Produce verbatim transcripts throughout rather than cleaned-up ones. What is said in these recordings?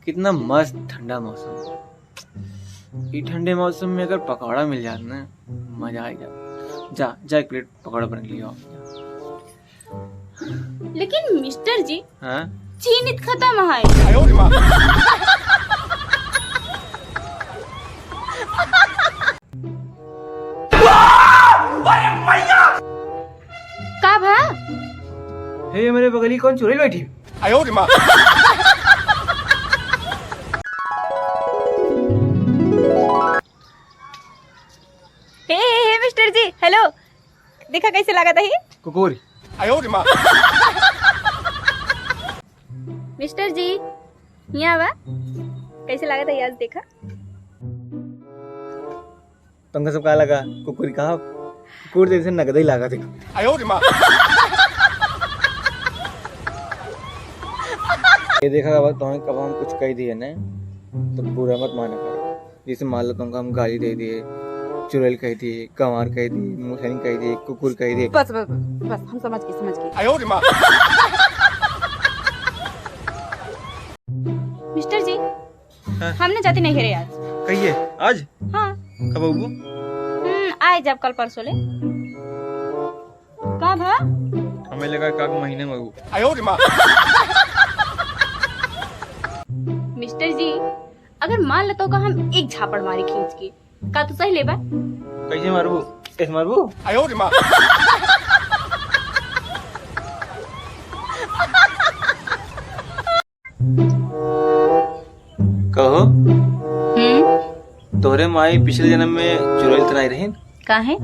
कितना मस्त ठंडा मौसम। ई ठंडे मौसम में अगर पकौड़ा मिल जात ना, मजा आ जात। जा, जा एक प्लेट पकौड़ा बना के लिया। लेकिन मिस्टर जी, हाँ? चीनी त खत्म है। का भा? हे, मेरे बगली कौन चुड़ैल बैठी? हे, हे, हे, मिस्टर जी, हेलो। देखा कैसे लागत है? कुकुर। मिस्टर जी, यहाँ आवा। कैसे लागत है आज देखा? तुमका सब का लगा? कुकुर कहा? कुकुर जैसे नगदे ही लागत है। ये देखा, अब तुम्हें कब हम कुछ कह दिए ना, तो बुरा मत माना करो। जैसे मान लो तुमको हम गाली दे दिए, चुड़ैल कह दिए, गंवार कह दिए, मुसहरी कह दिए, कुकुर कह दिए। बस, बस, बस, बस, हम समझ गए, समझ गए। मिस्टर जी, हाँ। हमने जाती नहीं घरे आज। कहिए, आज? हाँ। कब आबू? हम्म, आए जब कल परसों ले। का भा? हमें लगा एक आध महीने में आबू। मिस्टर जी, अगर मान लेतो का हम एक झापड़ मारी खींच के, का तू सही लेबा? कैसे मारबू? कैसे मारबू? कहो, हम्म? तोहरे माई पिछले जन्म में चुड़ैल त नाई रही? काहे?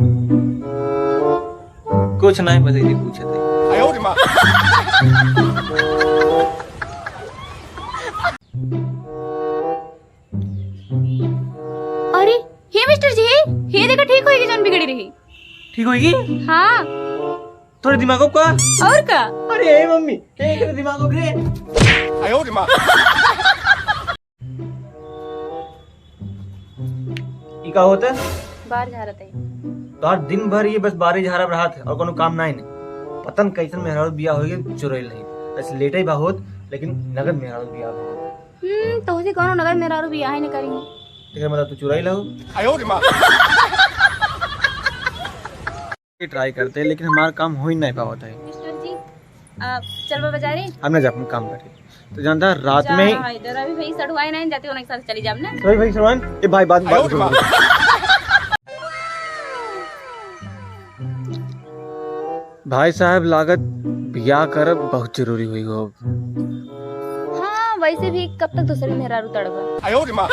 कुछ नहीं, बस ऐसे पूछत है। अरे, हे मिस्टर जी, हे, हे देखा, ठीक होइगी जौन बिगड़ी रही। ठीक होइगी? हाँ। थोड़े दिमागो का। और का? अरे, हे मम्मी, हे, हे दिमागो के। ई का होता है? बार झारत है। तोहार दिन भर ये बस बारी झारब रहत है और कोनो काम नाई ने। पता न कैसन मेहरारू बियाह होइगी, चुड़ैल नहीं। बस लेटे ही बहुत, लेकिन नगद मेहरारू बियाह बहुत। हम्म, तोहसे कौनो नगर मेहरारू बियाह ही न करी। तेरे मतलब तू चुड़ैल हो? ये ट्राई करते हैं, लेकिन हमारा काम हो ही नहीं पावत है। मिस्टर जी, आप चलबा बाजारे? हम ना जा, अपन काम करी। तो जानता, रात जा, में ही हाँ, इधर अभी भाई सड़ुआए नहीं जाती, उनके साथ चली जाब ना। भाई, भाई, सड़ुआए? ए भाई, बात, बात सुनो। भाई साहब, लागत बियाह करब बहुत जरूरी होई हो अब। हाँ, वैसे भी कब तक दूसरे मेहरारू तड़बा?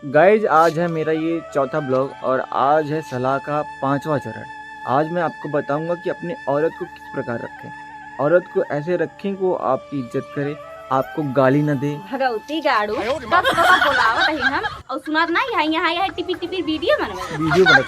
गाइज, आज है मेरा ये चौथा ब्लॉग और आज है सलाह का पांचवा चरण। आज मैं आपको बताऊंगा कि अपनी औरत को किस प्रकार रखें। औरत को ऐसे रखें कि वो आपकी इज्जत करे, आपको गाली न दे। भगवती गाड़ू, कब से तोका बोलावत ही हम, और सुनात ना, यहाँ, यहाँ, यहाँ टिपिर, टिपिर वीडियो बनवे। वीडियो बनत।